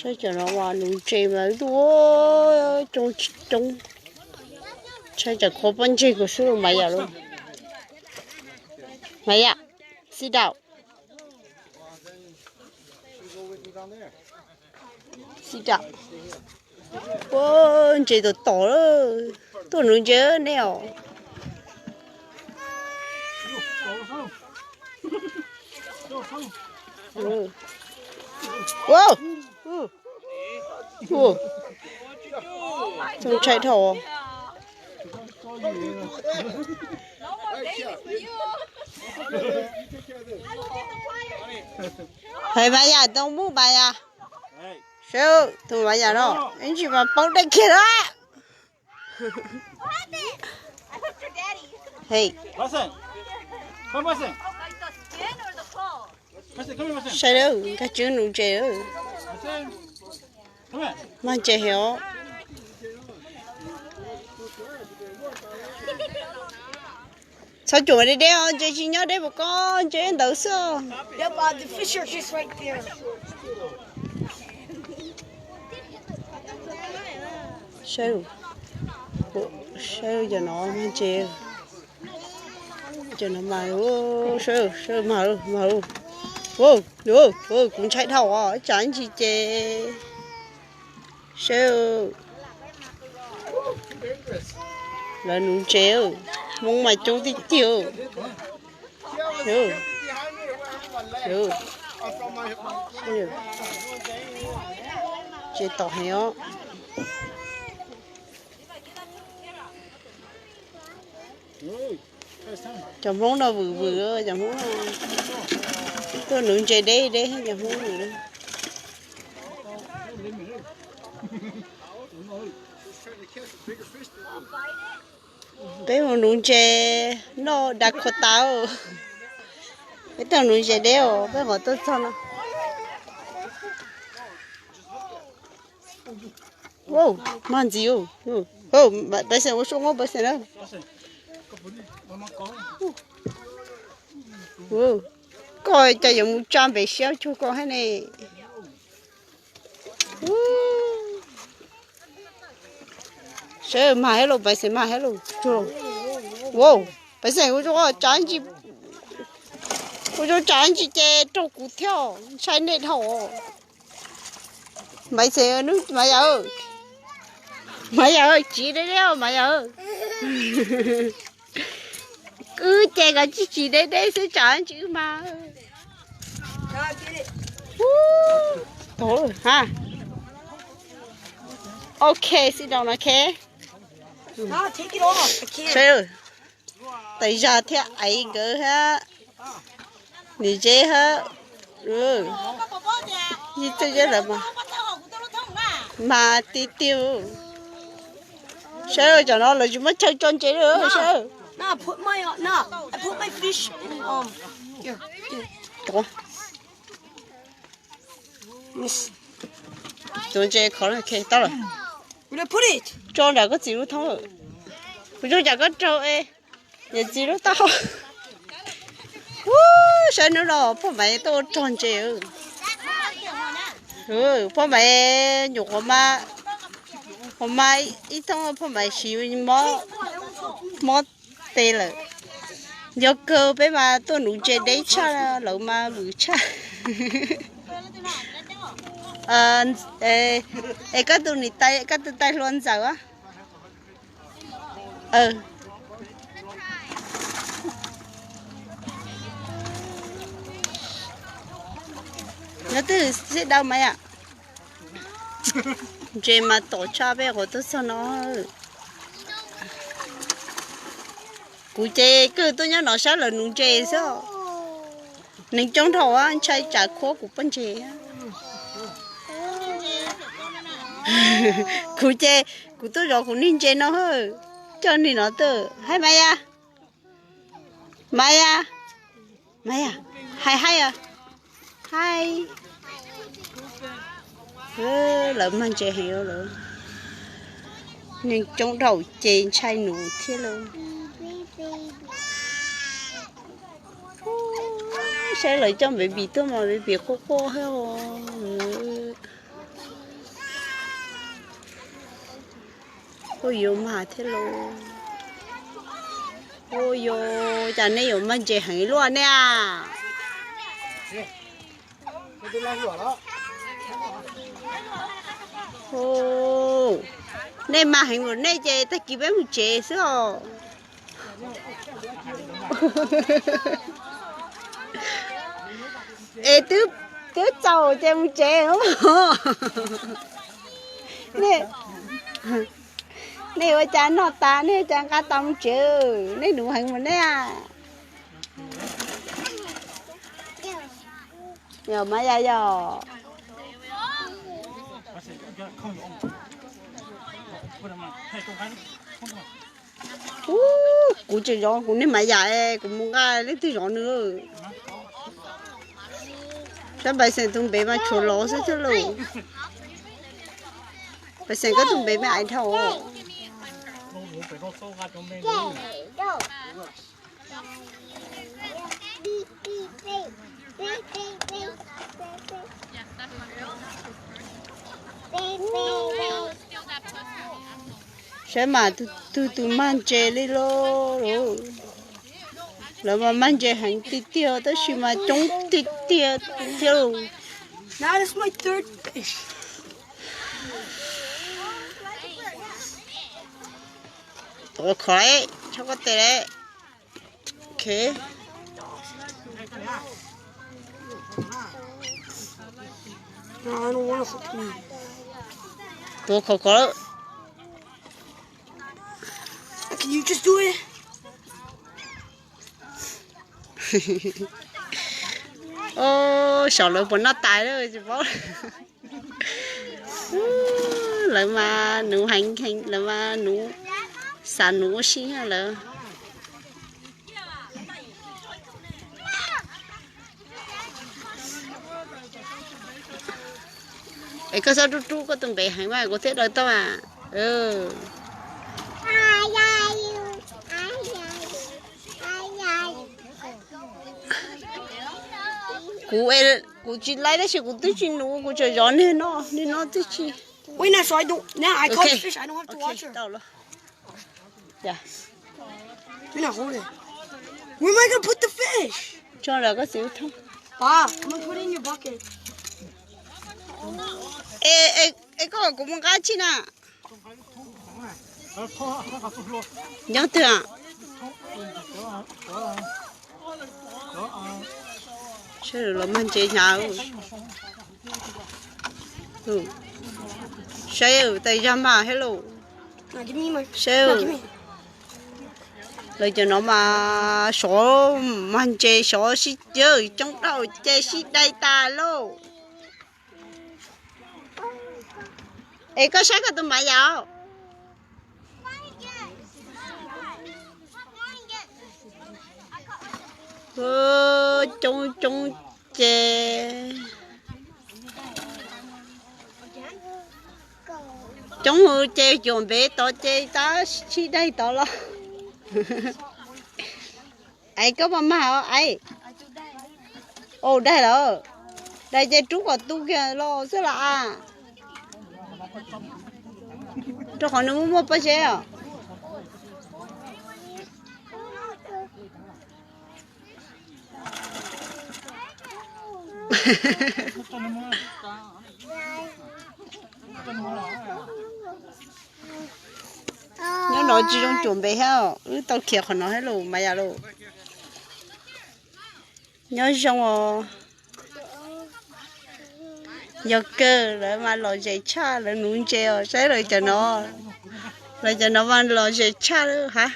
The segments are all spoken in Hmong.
Cov no mas nuv ntses mas ua coob coob. Ntshai tsam khuav pob ntseg kuv xwb Maya lauj. Maya, sit down. Sit down. Ua ntses tom tom lawm. Tuaj nuv ntses nej os. Ntshai dhau. Hais Maya tau mus Maya. Sawv tus Maya no ib ntsis mas paub dej kiag lawm. Hej, saib lawm nkag tswb nuv ntses. Mag ntses heev os. Txhob cuam deb deb os, ntses tsis nyob deb puas koj, ntses ntawd xwb. Saib, saib cov no mag ntses. Cov no mas, saib, saib mag, mag. Kuv ntshai dhau os, tsam ib ntsis ces saib. Lawv nuv ntses, Hmoob mas coob tiag tiag. Ntses tom heev os. Cov Hmoob no vwm vwm, cov Hmoob no tuaj nuv ntses deb deb, cov Hmoob vwm. Peb mus nuv ntses noj Dakota. Peb tuaj nuv ntses deb os, peb qhov tuaj txog no. Mag ntxiv. Pab xeem ua suab muab pab xeem na. Koj cas yuav mus tsa npem siab cuag koj thiab ne. Saib mag thiab lauj, pab xeem mag thiab lauj. Pab xeem ua tsa ntsis, ua tsa ntsis ces raug kuv thiab, ntshai nej dhau. Maiv Xeem, Maiv Yam, Maiv Yam, tsiv deb deb Maiv Yam. Wb ces koj tsis tsiv deb deb xwb, tsam ntsis wb mas. Ok, sit down, ok. Saib, tais zag thiab aiv nkawd thiab, niam Zeb thiab, ib txwj zeb lawm mas, mas tiag tiag. Saib cov no lawv tsis muab chaw tso ntses li saib. Tuav ntses khov, ok, tau lawm. Tso nram koj txiv lub thoob lawm. Kuv zoo cas koj raug es yawm txiv lub taub hau. Saib hnub no Phoj Maiv tuaj ua rog ntses. Phoj Maiv nyuam qhuav ma, qhuav ma ib thoob Phoj Maiv siv mob, mob tes lawm. Yog kawg peb mas tuaj nuv ntses deb tshaj, lawv mas vwm tshaj. Es koj tus niam tais, koj tus tais hluas Ntxawm a? Nyob twg xib dau mas yam. Ntses mas tom tshaj peb qhov tuaj txog no. Kuv ces kawg tuaj nyob no saib lawv nuv ntses xwb. Neeg coob dhau, ntshai tsam khuab kuv pob ntseg. Kuv ces kuv tuaj zov kuv niag ntses no, coj niag no tuaj. Hais Maya, Maya, Maya, hais hais os, hais. Lawv mag ntses heev lawm. Neeg coob dhau ces ntshai nuv thiab lauj. Saib lawv coj baby tuaj mas baby quaj quaj thiab os. Ua yuav mag thiab lauj. Ua yuav, cas nej yuav mag ntses heev luaj nej a. Nej mag heev npaum nej ces tag kis peb mus tsev xwb os. Es twb txaus ces mus tsev. Nej ua cas noj tas nej ua cas nqa tau mus tsev, nej nuv heev mus nej a. Yog mas yog yog. Kuv tseem zov kuv niag mas yam, kuv mus nqa leej twg zov nws. Saib Npaiv Xeem tus npe mas tshuav lov xwb thiab lauj. Npaiv Xeem koj tus npe me aiv dhau. Saib mas, tug tug mag ntses li lauj. Lawv mas mag ntses heev tiag tiag tab sis mas coob tiag tiag thiab lauj. Tuav khov, tshab koj tes lawm. Tuav khov khov lawm. Saum lawv puas noj tas lawm tsis paub. Lawv mas nuv heev, lawv mas nuv, xav nuv ua si lawm. Es koj txhob rub rub koj tus npe heev mas kuv thiaj daws tau mas. Kuv, kuv tsis laib tab sis kuv twb tsis nuv, kuv tseem zov niag no, niag no twb tsis. Tso lawm koj txiv ub thoob. Es koj, kuv mus nqa tsi na. Nyob twg? Saib los mag ntses hnyav. Saib tais zag mas hello. Saib, lawv cov no mas sov mag ntses sov sib cawg coob dhau ces sib dai tas lauj. Es koj saib koj tus mav yam. Coob coob ces, coob ces cuam npev tod ces tab sis daig tod los. Ais koj mas mag os ais. Au, daig lawm. Daig ces rub kom tu kiag los xwb las as. Rau qhov nws muaj muaj pob zeb os. Nyob no tsis zoo cuam npe thiab, wb tau khiav qhov no thiab lauj mas yam lauj. Nyob zoo os. Yog kawg lawv mas lom zem tshaj, lawv nuv ntses os, saib lawv cov no. Lawv cov no mas lom zem tshaj lawm hab.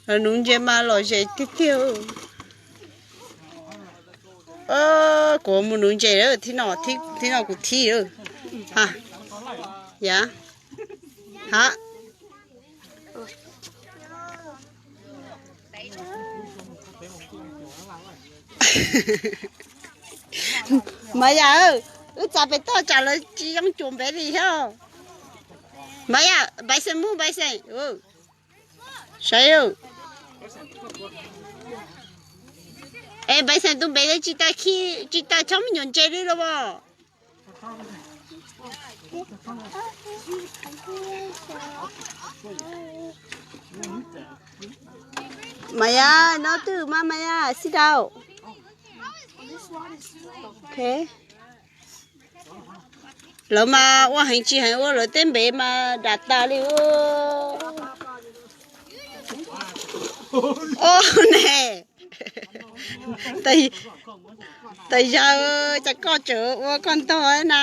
Lawv nuv ntses mas lom zem tiag tiag. Kuv mus nuv ntses lawm, thib no kuv thib lawm. Ha, ya, ha. Mas yam, wb txav pem toj tsam lawv tsis zoo cuam npev li thiab. Mas yam, Npaiv Xeem mus, Npaiv Xeem. Saib, es Npaiv Xeem tus npev tsis tas khi, tsis tas chob me nyuam ntses li los as. Maya, no twg mas Maya, sit down. Ok. Lawv mas ua heev tsis heev ua lawv tej npev mas dam tas li. Ua ne, tais yawg, cas koj tseem ua koj ntog na?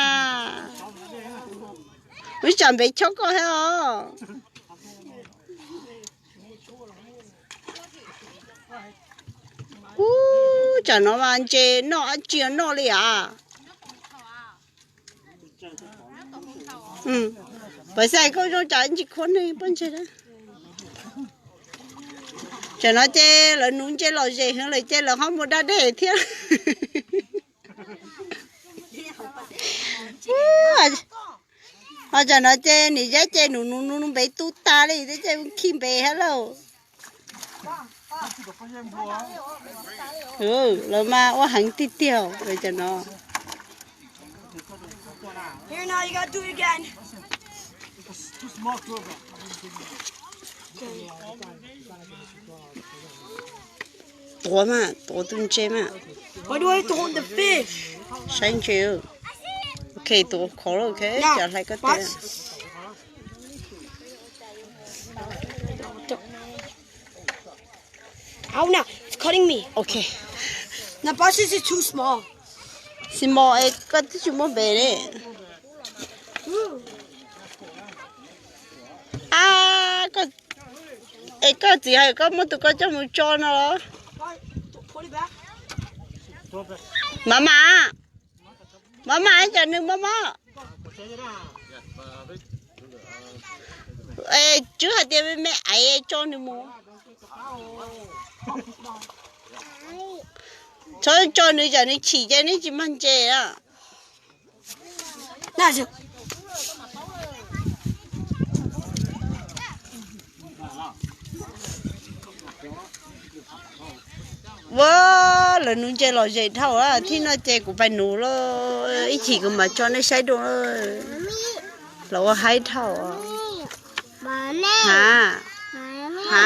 Ua tsam npev chob koj thiab os. Ub, tsam no mas ntses noj dab tsi noj li as. Pab xav koj zoo tsam ntsis khuab neeg pob ntseg. Tsam no ces lawv nuv ntses lom zem heev lawm ces lawv ho mus da dej thiab. Ho tsam no ces nim zab ces nuv nuv nuv npev tu tas li thiab ces khi npev thiab lauj. Lawv mas ua heev tiag tiag lawv cov no. Tuav mas, tuav tus ntses mas. Saib ntses. Ok, tuav khov ok, cov hlais koj tias. Ow, no, it's cutting me. Ok. No, Pasha, this is too small. Small es koj twb tsis muaj npe li. A, koj, es koj txiv hais koj muab tus koj coj mus tso no los? Mama, mama, ib co nws mama. Tswv hais tias me me aiv tso nws mus. Txhob tso nws, tsam nws chim ces neb tsis mag ntses a. Ua, lawv nuv ntses lom zem dhau, thib no ces kuv pais nuv lawm, ib chim kuv mam tso nej saib dua. Lawv ua haib dhau. Ha, ha,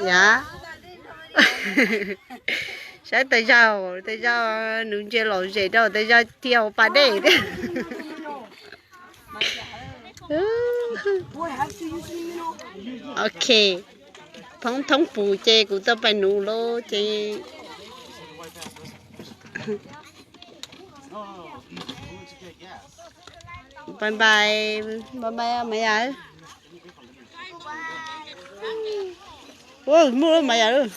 ya. Saib tais zaug, tais zaug nuv ntses lom zem rau tais zaug thiaj hauv pas dej thiab. Ok, thoob thoob pus ces kuv tau pais nuv lawm ces. Bye bye, bye bye Maya. Ua, muaj Maya.